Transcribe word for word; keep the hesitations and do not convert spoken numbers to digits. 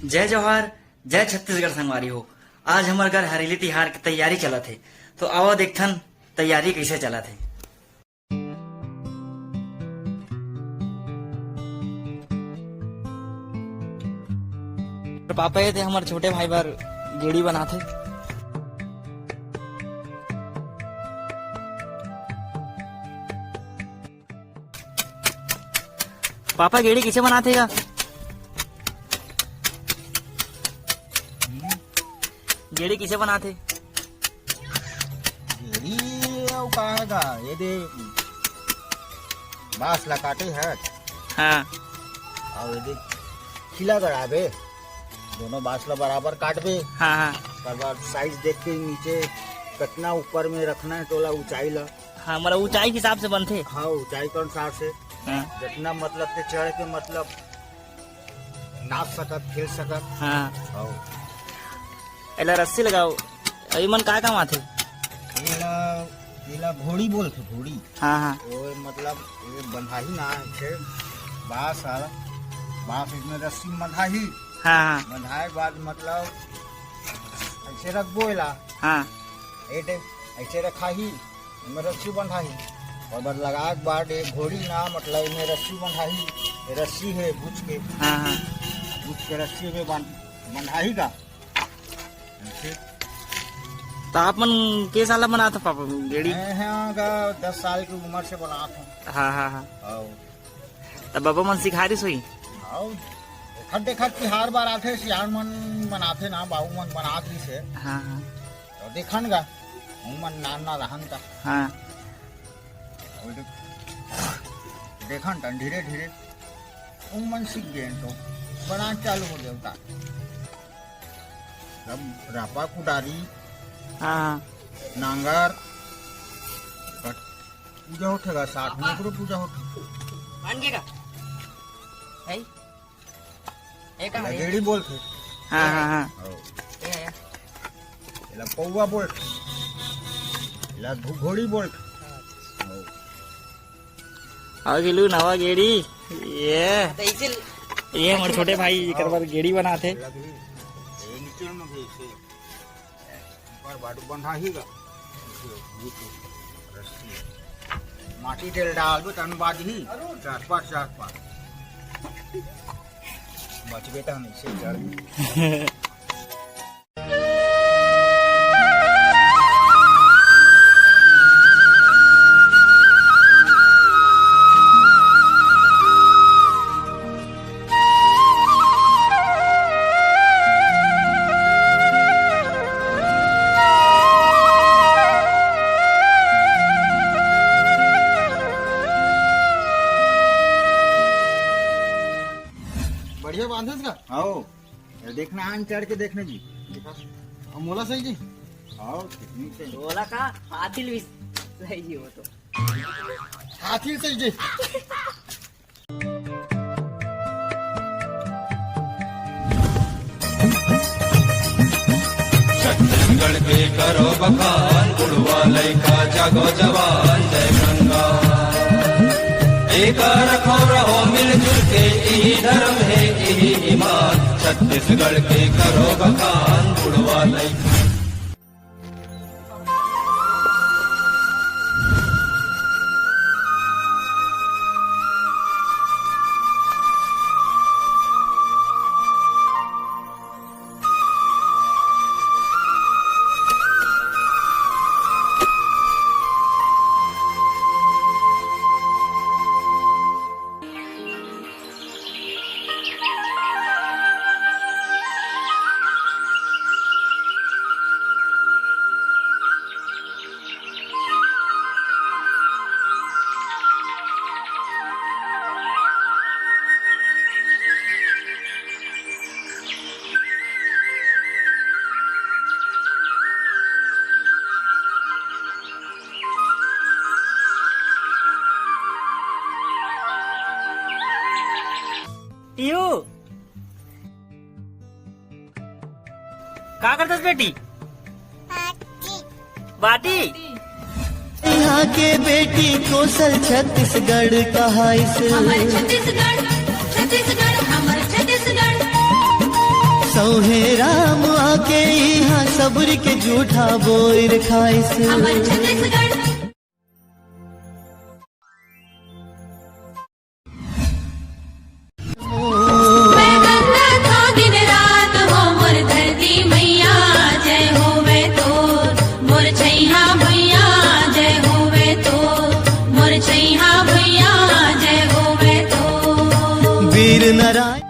जय जोहार, जय छत्तीसगढ़ संगवारी हो। आज हमर घर हरेली तिहार के तैयारी चलत हे, तो आवा देखथन तैयारी कइसे चलत हे। पापा ये थे हमर छोटे भाई बर गेड़ी बनाथे। पापा, गेड़ी कइसे बनाथे गा? गेड़ी कइसे बनाथे? गेड़ी अउ का हे गा? ये दे बांस ला काटे हस। हाँ। अउ ये दे खिला गड़ाबे, दोनों बांस ला बराबर काटबे। हाँ, हाँ। ओकर बाद साइज देख के नीचे कतना ऊपर में रखना हे तोला, ऊंचाई ला। हाँ, मतलब ऊंचाई के हिसाब से बनथे। हाँ, ऊंचाई के अनुसार से। हाँ। जतना मतलब के चढ़ के मतलब नाच सकत, खेल सकत। हाँ। हाँ। एला रस्सी लगाओ। अभी मन का काम आथे? एला, एला घोड़ी बोलथे, घोड़ी। हाँ, हाँ। वो मतलब ये बंधाही ना, ऐसे बांस आ, बांस इसमें रस्सी में बंधाही। हाँ, हाँ। बंधाए के बाद मतलब ऐसे रखबो एला। हाँ। ए टाइप ऐसे रखाही, एमे रस्सी बंधाही। और बस लगाए के बाद एक घोड़ी ना, मतलब एमे रस्सी बंधाही, ये रस्सी हे बुच के, हाँ, हाँ। बुच के रस्सी में बंध-, बंधाही का। ऐसे। तो आप मन के साल बनात हो पापा गेड़ी? मैं हाँ का दस साल की उम्र से बनात हूँ। हाँ, हाँ, हाँ। और तब बाबा मन सिखारिस होही? अउ देखत देखत तिहार बार आथे, सियान मन मनाथे ना, बाबू मन बना दिस हे। हाँ, हाँ। तो देखन गा, उमन नान ना रहन ता। हाँ। अउ देख-, देखन तन धीरे धीरे उमन सीख गेन तो बनान चालू हो देवता। तब रापा कुदारी, हाँ, हाँ। नांगर, पूजा होथे गा, साथ में ओकरो पूजा होथे। मान के का? है? ए का एला है? गेड़ी बोलथे। हाँ, हाँ, हाँ। हो। ए है। एला पौवा बोलथे। एला घु-, घोड़ी बोलथे। हो। आ गेलू नवा गेड़ी। ये। तो इसे ये हमर छोटे भाई एकर बर गेड़ी बनाथे। एला भी, ए नीचे में भी इसे। ऊपर बाटू बंधाही गा। रस्सी। माटी तेल डालबे तन बाजही। चार पाँच, चार पाँच। बचबे तन इसे जड़। बढ़िया बांधस का? आओ। ये देखना, आन चढ़ के देखना जी। देखा। अब मोला सही जी? आओ, कितनी सही। मोला का? हाथी भी सही जी वो तो। हाथी सही जी। छत्तीसगढ़ के करो बखान, बुढ़वा लइका जागो जवान, जय गंगा। एका रखो रहो मिलजुल के, इही धर्म हे, इही ईमान। छत्तीसगढ़ के करो बखान, बुढ़वा लइका। पीहू, का करथस बेटी? बाटी। यहाँ के बेटी कोसल छत्तीसगढ़ कहाइस। हमर छत्तीसगढ़, छत्तीसगढ़, हमर छत्तीसगढ़। तौहे राम आके इहाँ सबुर के जूठा बोर खाइस। वीर नारायण।